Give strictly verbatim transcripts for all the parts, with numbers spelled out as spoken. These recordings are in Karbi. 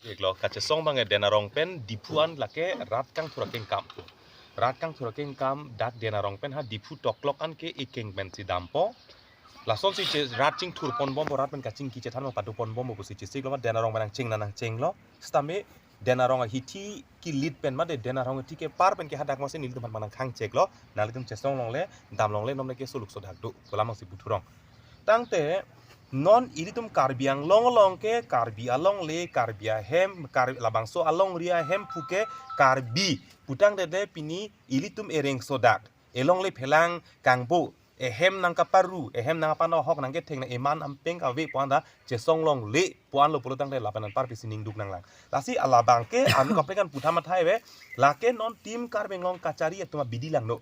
Iklo kachesong abang ke Dena Rong pen Diphu an lake rat kangthur akengkam. Rat kangthur akengkam dak Dena Rong pen ha Diphu toklok an ke ekeng pensi dampo. Lasonsi che rat chingthur ponbompo, rat pen kachingki chethan ma padu ponbompo pusi chesik lo ma Dena Rong pen nangcheng na nangchenglo. Sitame Dena Rong ahithi kilit pen mate Dena Rong ahithi kepar pen ke hadak masi nelitum aphan nangkhang cheklo. Nanglitum chesong longle, dam longle, non ke suluk sodak do. Pulam angsi puthurong. Tangte non ilitum Karbi Anglong along ke Karbi alongle, Karbi ahem, Karbi labangso alongri ahem puke Karbi putangte de pini ilitum ereng sodak, elongle phelang kangbo, ehem nangkaparu, ehem nangkapanohok, nangketheng nang eman ampeng kave puan ta chesong longle puan lo pulotangte lapen anparpi sining duk nanglang. Lasi alabang ke anu kaprek an putham athai ve, lake non Team Karbi Anglong Kachari atum abidi langno.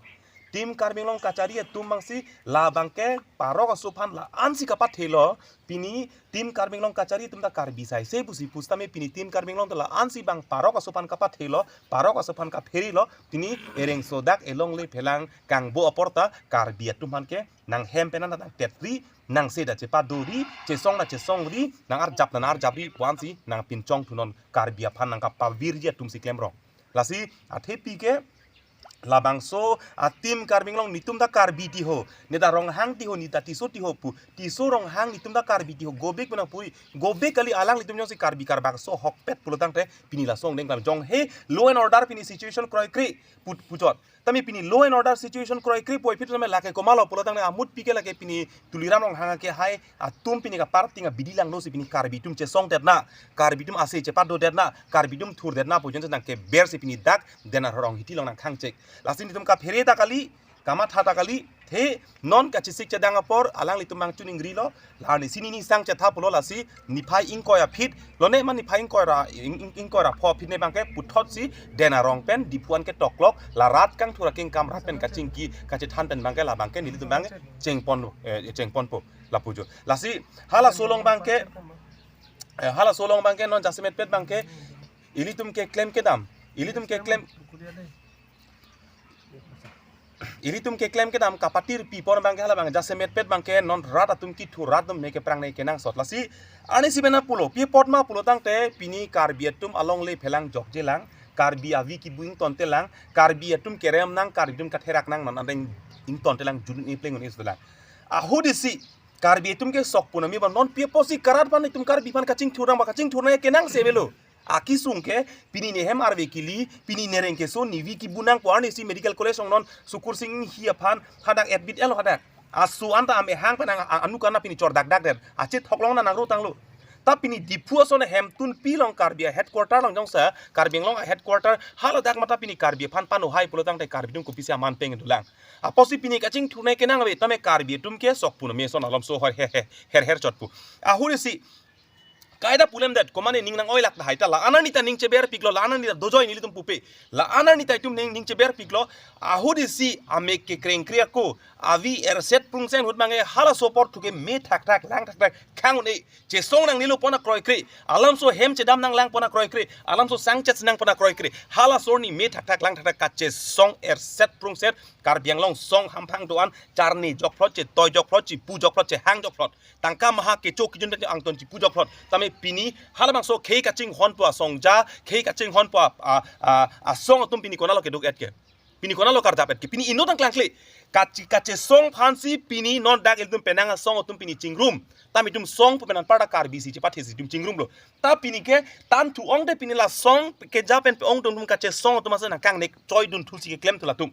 Team Karbi Anglong Kachari atum mangsi labang ke parok aso aphan la-ansi kapathelo. Pini Team Karbi Anglong Kachari atum ta Karbi sai se pusi pu sitame pini Team Karbi Anglong ta la-ansi bang parok aso aphan kapathelo, parok aso aphan kapherilo. Pini ereng sodak, elongle phelang kangbo apor ta Karbi atum aphan ke nanghem pen nang tetri, nangse ta chepadori, chesong ta chesongri, nang arjap ta nang arjapri puansi nangpinchong thunon, Karbi aphan nangkapavirji atumsi klemrong. Lasi athepi ke labangso a Team Karbi Anglong, netum ta Karbi tiho, ne ta Ronghang tiho, ne ta Tisso tiho pu, Tisso Ronghang netum ta Karbi tiho, gobek pu nangpui, gobek kali, alanglitum jongsi Karbi Karbak so hokpet pulotangte pini laso angdeng klam jong he law and order pini situation kroikre put puchot. Tame pini law and order situation kroikre puvoiphit tame lake komatlo pulotangte amutpi ke lake pini Tuliram Ronghang ke hai atum pini kaparting abidi langno si pini Karbi atum chesongdetna, Karbi atum ase chepadodetna, Karbi atum thurdetna pu ajoine nangkebersi pini dak Dena Rong ahithi along nangkhang chek. Lasi netum kaphere ta kali, kamatha ta kali, the non kachesik chedang apor alanglitum nangchuningrilo, la nesi nini sang chetha pulo, lasi niphai ingkoi aphi lone ma niphai ingkoi ra ing, ing, ingkoi ra pho aphi ne abang ke puthotsi Dena Rong pen Diphu an ke toklok, la rat kangthur akengkam, rat pen kachingki kachethan pen abang ke labang ke nelitum abang chengpon, eh, chengponpo lapu jo. Lasi halaso along abang ke, eh, halaso along abang ke non jasemetpet abang ke ilitum keklem kedam, ilitum keklem, ilitum keklem kedam kapatirpi apor abang ke hala abang jasemetpet abang ke non rat atum kithur, rat atum me keprang ne kenangsot. Lasi arnisi pen nangpulo, pi apot ma pulotangte pini Karbi atum alongle phelang jokjelang, Karbi avi kibu ingtontelang, Karbi atum kerem nang, Karbi atum katherak nang, non angdeng ingtontelang, jun-un-e pleng-un-e solang. Ahut isi Karbi atum ke sok punami ba non pi apotsi karat aphan itum Karbi aphan kachingthur nang ba, kachingthur nang kenangse avelo. Akesung ke pini nehem arve kili, pini nereng keso, nevi kibu nangpo, arnisi medical college along non Sukursing Enghi aphan hadak admit-etlo hadak. Aso anta amehang pen ang, a, anu kana pini chordakdakdet. Achethok along na nangro tanglo. Ta pini Diphu ason ahemtunpi along, Karbi a headquarter along jongsa, Karbi Anglong a headquarter, haladak mata pini Karbi aphan panohai pulotangte Karbi atum kopisi aman peng dolang. Apotsi pini kachingthur nang kenang ave, tame Karbi atum ke sok punami ason alamso her her her her chotpo. Ahut isi kaita pulemdet, komane ning nang-oilak tahai ta, la-an arni ta ning cheberpiklo, la-an arni ta dojoi nelitum pupe, la-an arni ta itum ning, ning cheberpiklo. Ahut isi amek kekrengkre ako, avi erset prungset ahut abang ke halaso apor thu ke me thakthak, lang thakthak, khang un-e, chesong nangnelo pona kroikre, alamso hem chedam nanglang pona kroikre, alamso sang chet nang pona kroikre, halaso arni me thakthak, lang thakthak, kachesong erset prungset, Karbi Anglong song hamphang do-an, charni jokphlot, chetoi jokphlot, chipu jokphlot, chehang jokphlot. Tangka maha kecho kejun pen angton chipu jokphlot. Tame pini halabangso khei kachinghonpo asongja, khei kachinghonpo a, a, a, asong atum pini konatlo keduk-et ke? Pini konatlo karjap-et ke? Pini inut nangklangkle. Kachi, kachesong aphansi pini non dak ilitum penang asong atum pini chingrum. Tame itum song pu pen anparta Karbi si chepathesi itum chingrumlo. Ta pini ke tan thu-ongte pini la song keja pen pe-ongdun atum kachesong atum ase nangkangnek choidun thusi keklemthu latum.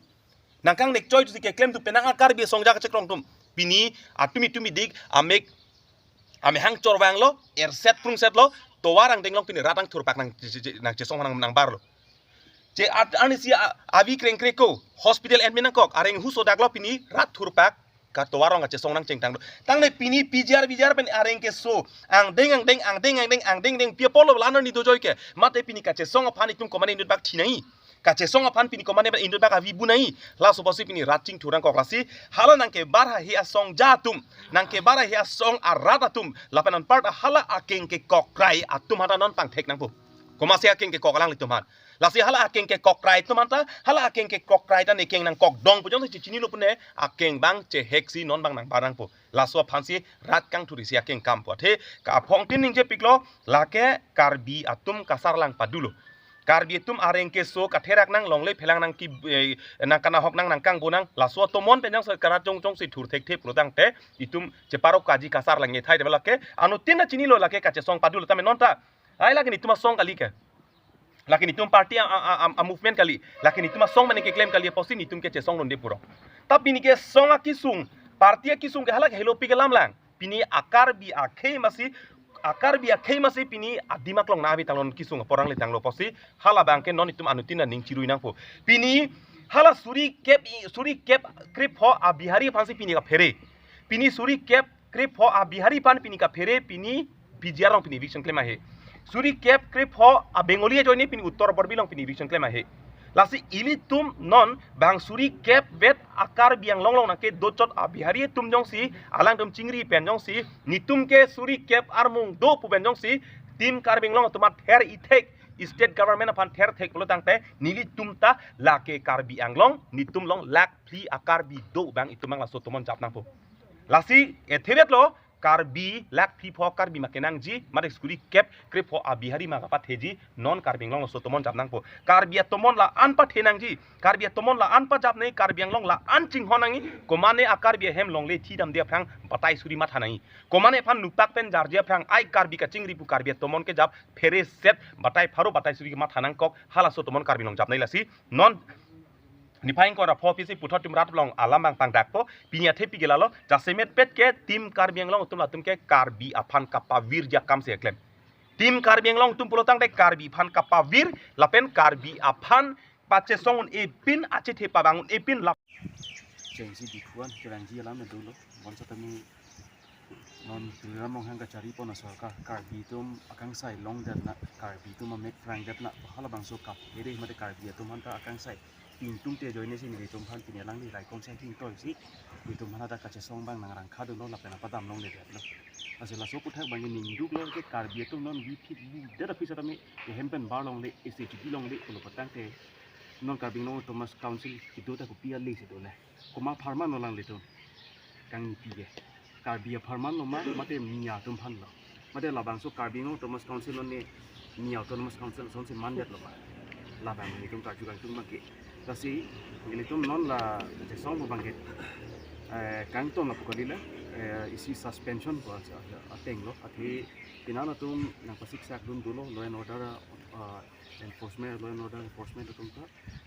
Nangkangnek choi thusi keklemthu penang a Karbi asongja kachekrong atum. Pini atumi tumi dik amek, amehang chorvanglo, erset prungsetlo, tovar angdeng along pini rat angthur pak nang, nangchesong nang, nangbarlo. Che at, arnisi a, avi krengkre ako, hospital admit nangkok, areng hu sodaklo pini rat thur pak, ka tovar along kachesong nangchengtanglo. Tangne pini P G R V G R pen areng keso, angdeng angdeng, angdeng angdeng, angdeng deng, pi apotlo la-an arni dojoi ke? Mate pini kachesong aphan itum komane inut bak thi nangji? Kachesong aphan pini komane inut bak avi bu nangji? Laso apotsi pini rat chingthur nangkok. Lasi hala nangkebar haihe asongja atum, nangkebar haihe asong arat atum, lapen anparta hala akeng kekokrai atum hadak non pangthek nangpo. Komatsi akeng kekok alanglitum aphan. Lasi hala akeng kekok krai atum aphanta, hala akeng kekok krai ta ne keng nangkok dong pu jongsi chechinilo pune, akeng bang cheheksi non bang nangbar nangpo. Laso aphansi rat kangthurisi akeng kampo. Athe ka aphong tin ningjepiklo, lake Karbi atum kasarlang padulo. Karbi atum areng keso katherak nang longle phelang nang ki, eh, nang kanahok nang nang kangbo nang, laso atomon pen jongsi karat jong jongsi thur thekthe pulotangte itum cheparo kaji kasarlang ethai de lake. Anuttin ta chinilo lake kachesong padulo tame non ta. Ai lake netum asong kali ke. Lake netum party a, a, a, a movement kali. Lake netum asong mane keklem kali apotsi netum kechesong londe purong. Ta pini kesong akesung, party akesung ke hala ke helopi kelam lang. Pini a-Karbi akhei masi, a-Karbi akhei masi pini adim aklong na abi tanglo kesung apor nangle tanglo apotsi hala bangke non itum anuttin aning chirui nangpo. Pini hala suri kep i, suri kep krepho a-Bihari aphansi pini kaphere. Pini suri kep krepho a-Bihari aphan pini kaphere, pini P G R along pini eviction klem ahe. Suri kep krepho a-Bengali ajoine pini Uttar Borbil along pini eviction klem ahe. Lasi ilitum non bang suri kep vet a-Karbi Anglong along nangkedochot a-Bihari atum jongsi, alangtum chingri pen jongsi, netum ke suri kep armung do pu pen jongsi, Team Karbi Anglong atum ather ithek, state government aphan ther thek pulotangte, nelitum ta lake Karbi Anglong, netum along lakh phli a-Karbi do bang itum bang laso atomon jap nangpo. Lasi ethe vetlo, Karbi lakh phli pho Karbi ma kenangji, mate suri kep krepho a-Bihari ma kapatheji, non Karbi Anglong laso atomon jap nangpo. Karbi atomon la-an pathe nangji, Karbi atomon la-an pajap nangji, Karbi Anglong la-an chinghon nangji, komane a-Karbi ahem longle thi damde aphrang batai suri matha nangji. Komane aphan nupak pen jarje aphrang ai Karbi kachingri pu Karbi atomon kejap phereset batai pharo batai suri kematha nangkok, halaso atomon Karbi Anglong jap nangji lasi. Non niphai ingkoi ra pho pisi puthot Team Rat along alam bang pangdakpo, pini athe pike lalo, jasemet pet ke Team Karbi Anglong atum latum ke Karbi aphan kapavirji akamsi keklem. Team Karbi Anglong atum pulotangte Karbi aphan kapavir, lapen Karbi aphan pachesong un-epin, achethe pabang un-epin lap. Chengsi dikhuan kerangji alam na dolo, bonsa tami non Tuliram Ronghang kachari pon asorkar, Karbi atum akangsai longdet na, Karbi atum amek prangdet na, halabangso kaphere mate Karbi atum aphanta akangsai pingtung te ajoine si nelitum aphan pini alangli raikom si hingtoi si, itum aphan hadak kachesong bang nangrangkha dunlo lapen apadam longledetlo. Lasi laso aputhak bang ningduklo ke Karbi atum non bithit bidet aphi setame, ehem pen bar longle, S H G longle pulo pulotangte, non Karbi Anglong Autonomous Council kedo ta kopi ale si dole. Komat apharman lo alanglitum? Kangni pi ke? Karbi apharman lo ma, mate Miya atum aphan lo? Mate labangso Karbi Anglong Autonomous Council lo ne Miya Autonomous Council asonsi mandetlo ma? Labang nelitum karju kangtung abangke. Lasi nelitum non la kachesong abangke, eh, kangton lapu kali la, eh, isi suspension pu a-, a-, ateng lo, athe pini an atum nangpasiksak dun dolo, law and order, ah, enforcement, law and order enforcement atum ta,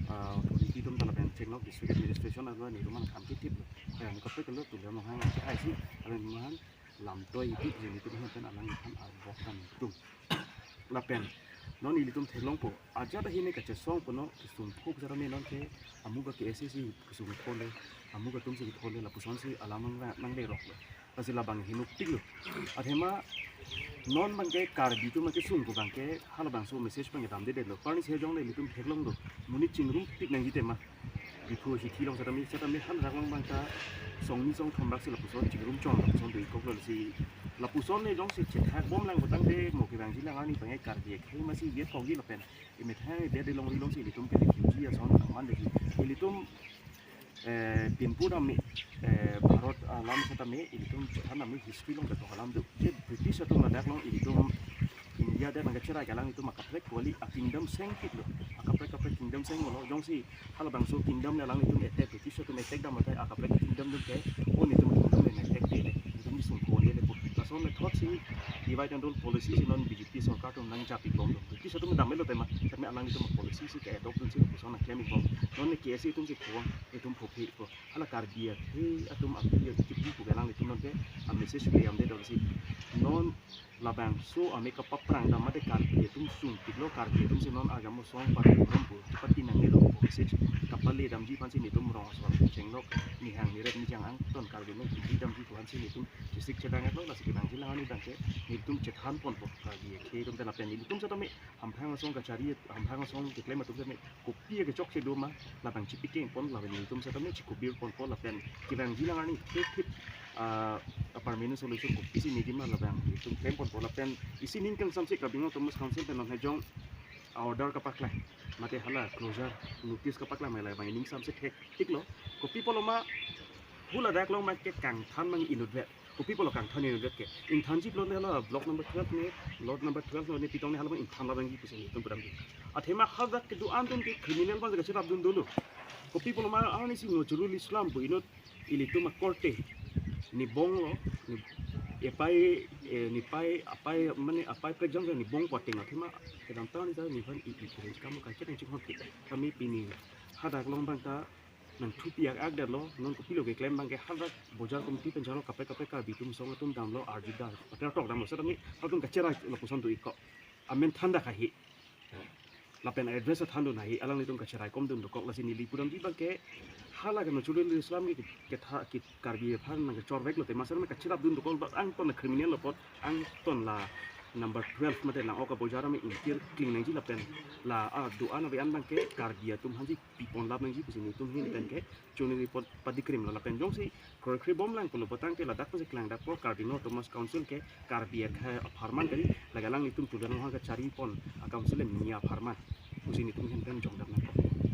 ah, authority atum ta lapen Chenglok District Administration alo nelitum aphan khamkitip lo. Kaya ni kaprek lo Tuliram Ronghang ke aisi, lapen atum aphan lamtoi ipik je nelitum aphan pen alangliphan arbok kangtung. Lapen non ilitum theklongpo, ajat ahini kachesong puno kesung phuk jara me non ke amu ka K S A si kesung phole, amu ka atum si phole, lapusonsi alam nang, nangleroklo. Lasi labang hinukpiklo. Athema non abangke Karbi atum akesung pu abangke halabangso message abangke damdedetlo. Parni si ajongle ilitum theklong do. Monit chingrumtik nangji tema. Diphu hithi along setame, setame haladak along abangta songni songthom rak si lapuson chingrum chong lapuson do-ikoklo lasi. Lapuson ne jongsi chethak bomlang pulotangte mo kevangji lang arni abangke Karbi akhei masi viet kongji lapen emethang edet along ri alongsi ilitum ke refugee ason nangmandetji. Ilitum, eh, pinpur ami, eh, Bharat alam setame ilitum chethan ami history along ketok alam do. Je British atum ladak along ilitum India adet nangkacherai ke alanglitum akaprek kali a-kingdom sengpiklo. Akaprek kaprek kingdom senglo. Jongsi halabangso kingdom le alanglitum attack, British atum attack dam atai akaprek kingdom atum ke, o netum kingdom le attack dele, netum kesung phonedetpo. Laso method si divide and rule policy si non B J P sorkar atum nangjapi bomlo. British atum dam-etlo tema, setame alanglitum policy si ke-adopt dunsi lapuson nangklem-ik bom. Non ne K S A atum si phon, itum phophe ko. Hala Karbi akhei atum aphi akhei pu ke alanglitum non ke a-message ke damdetlo si. Non labangso amek kapaprang dam mate Karbi atum sungpiklo, Karbi atum si non agam asong party atum pu chepati nangnelo pu message kapale damji aphansi netum rong asor Chenglok, Nihang, Nirep, Nijang angton Karbi atum chepati damji aphansi netum chesik chedang-etlo, lasi kevangji lang arni abangke netum chethan ponpo Karbi akhei atum pen lapen netum setame Hamphang asong kachari, Hamphang asong keklem atum setame kopi kechokche do ma, labang chipikeng pon lapen netum setame chikubir ponpo lapen kevangji lang arni thip thip, ah, permanent solution kopisi neji ma labang netum klem ponpo lapen isi ning kangsamse Karbi Anglong Autonomous Council pen non hejong order kapaklang, mate hala closure notice kapaklang, mela bang ning samse thektik lo. Kopi pulo ma, haladak along ma ke kangthan mang inutvet. Kopi pulo kangthan inutvet ke? Ingthan ji pulote hala block number twelve ne, lot number twelve ne pitong ne hala bang ingthan labang ji pusi nelitum pudam ji. Athema hadak kedo-an atum ke criminal bang kachirap dun dolo. Kopi pulo ma arni si Nojrul Islam pu inut ilitum akorte, ne bong lo, ne, epai, eh, ne pai, apai, mane apai prekjam ne bong pating athema kedamtang ni sa nephan i, i, i, kamu kache nang chinghon ke. Kami pini hadak along bang ta nangthupi ak-ak det lo, non kopilo keklem bang ke hadak bojar committee pen jalo kaprek kaprek Karbi atum song atum damlo, arju da, pater tok damlo, setame atum kacherai lo puson do iko. Amen thanda kahi. Lapen address athan dun ahi, alanglitum kacherai kom dun dokok, lasi neli pudam ji bang ke hala ke Nojrul Islam ke, ketha ke Karbi aphan nang kechorvek lote, masar me kachirap dun dokok, bang angton la criminal lo apot, angton la number twelve mate lang-ok abojar me ingkir kling nangji lapen la, ah, do-an ave-an bang ke Karbi atum aphansi pipon lap nangji pusi nelitum ahin pen ke chunri report padikrim lo. Lapen jongsi kroikre bomlang pulo putangte ladak pusi klangdakpo Karbi Anglong Autonomous Council ke Karbi akhei apharman kali, lake alanglitum tulang ha kachari pon a-council mia apharman pusi nelitum ahin pen jongdam nangkok.